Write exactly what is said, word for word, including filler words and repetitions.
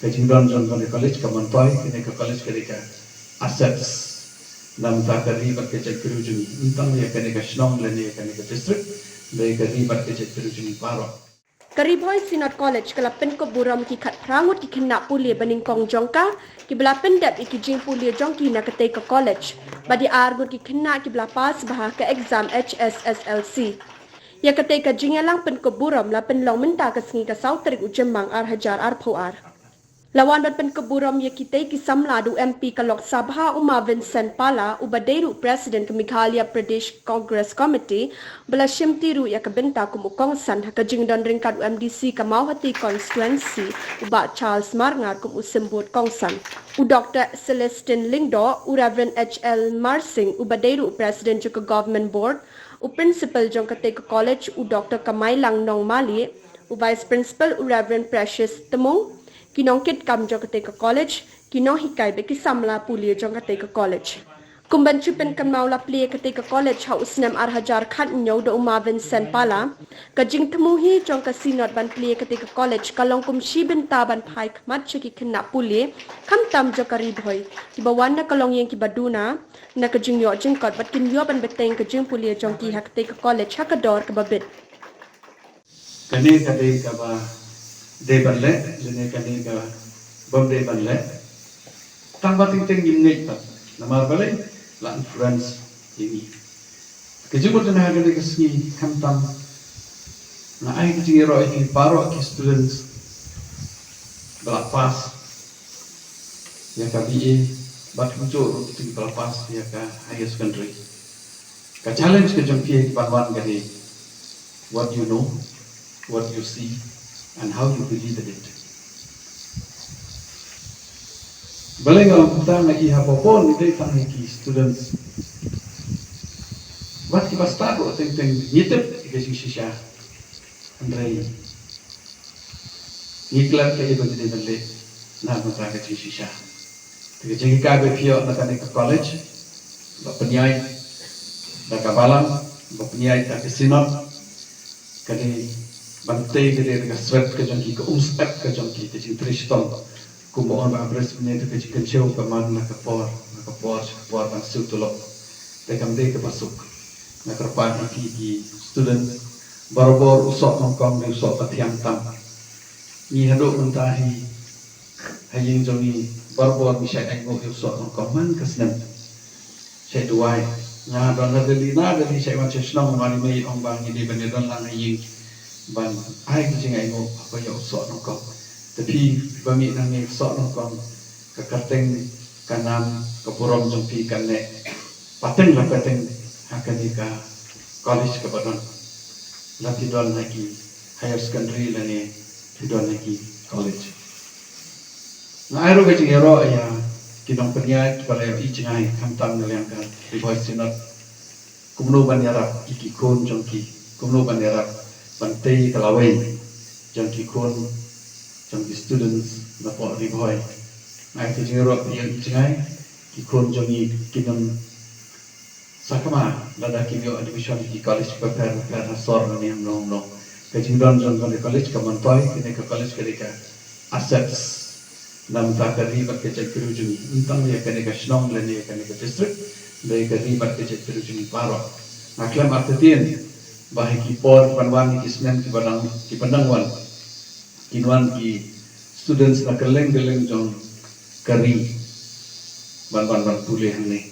Ka jingdon jong kane ka college ka myntoi, kane ka college ka dei ka assets na bynta ka ri bad ka jaitbynriew jong ngi. Ym tang ïa kane ka shnong lane ïa kane ka district, hynrei ka ri bad ka jaitbynriew jong ngi baroh. Ka Ri Bhoi Synod College ka la pynkup burom ïa ki khatphra ngut ki khynnah pule ba nyngkong jong ka, kiba la pyndep ïa ki jingpule jong ki na katei ka college, bad ïa ar ngut ki khynnah kiba la pass bha ha ka exam H S S L C. Ïa katei ka jingïalang pynkup burom la pynlong mynta ka sngi ka saw tarik u Jymmang ar hajar arphew ar. La wan ban pynkup burom ïa kitei ki samla da u M P ka Lok Sabha u Ma Vincent Pala, uba dei ruh President ka Meghalaya Pradesh Congress Committee, ba la shimti ruh ïa ka bynta kum u kongsan ha ka jingdon ryngkat u M D C ka Mawhati Constituency, u Bah Charles Marngar, kum u symbud kongsan. U Doctor Celestine Lyngdoh, u Reverend H L Marsing, uba dei ruh u President jong ka Government Board, u Principal jong katei ka college, u Doctor Kamailang Nongmali, u Vice Principal, u Reverend Precious Tmung, ki nongkitkam jong katei ka college, ki nonghikai bad ki samla pule jong katei ka college. Kum ban shu pynkynmaw, la plie katei ka college ha u snem ar hajar khathynñiew da u Ma Vincent Pala. Ka jingthmu hi jong ka Synod ban plie katei ka college ka long kum shi bynta ban phai khmat sha ki khynnah pule, khamtam jong ka Ri Bhoi, kiba wan na ka longïing kiba duna, na ka jingïoh jingkot bad kin ïoh ban bteng ka jingpule jong ki ha katei ka college ha ka dor kaba bit. Kane ka dei kaba dei ban leh, lane kane ka bym dei ban leh. Tang ba teng teng ngim ngeit pat. Namar balei? La influence ïa ngi. Ka jingmut jong nga ha kane ka sngi, khamtam nga ai ka jingïaroh ïa ki baroh ki students ba la pass ïa ka B A, bad kumjuh ruh ki ba la pass ïa ka higher secondary. Ka challenge ka jong phi ban wan ka dei what you know, what you see, and how you believe in it. Balei nga ong kumta? Nga i ha Bopon ngi dei tang ïa ki students, wat kiba stad ruh teng teng ngi tip ïa ka jingshisha. Hynrei ngi klet kaei ba ngi dei ban leh na ka bynta ka jingshisha. Te ka jinghikai ba phi ïoh na kane ka college, ba pynïaid da ka balang, ba pynïaid da ka Synod, ka dei ban tei, ka dei ka sret ka jong ki, ka umsyep ka jong ki, ka jingtrei shitom. Kumba ong ba ha Brisbane, te ka jingkynshew ka man na ka por, na ka por sha ka por, ban siew tulop. Te kam dei kaba suk. Nga kyrpad ïa phi ki students, barabor u soh nyngkong dei u soh ba thiang tam. Ngi haduh mynta hi ha ïing jong ngi, barabor ngi shait ainguh ïa u soh nyngkong man ka snem. Shait duwai. Nga don ha Delhi, na Delhi shait wan sha shnong, wan i mei ong ba ngi dei ban ïadon lang ha ïing ban ai ka jingainguh haba ïa u soh nyngkong. Te phi ba mih nangne, u soh nyngkong, ka kyrteng, ka nam, ka burom jong phi kan neh pateng la pateng ha kane ka college kaba don. La phi don ha ki higher secondary lane phi don ha ki college. Nga ai ruh ka jingïaroh ïa ki nongpynïaid kiba la ïohi jngai, khamtam na liang ka Ri Bhoi Synod, kumno ban ïarap ïa ki khun jong ki, kumno ban ïarap ban tei ka lawei jong ki khun, jong ki students na poh Ri Bhoi. Nga ai ka jingïaroh phi ïohi jngai, ki khun jong ngi kin ym sakma lada kim ïoh admission ki college bapher bapher ha sor lane hangno hangno. Ka jingdon jong kane ka college ka myntoi, kane ka college ka dei ka assets na bynta ka ri bad ka jaitbynriew jong ngi. Ym tang ïa kane ka shnong lane ïa kane ka district, hynrei ka ri bad ka jaitbynriew jong ngi baroh. Nga khlem artatien ba ha ki por kiban wan, ha ki snem kiba dang, kiban dang wan, kin wan ki students na kylleng kylleng jong ka ri ban wan ban pule hangne.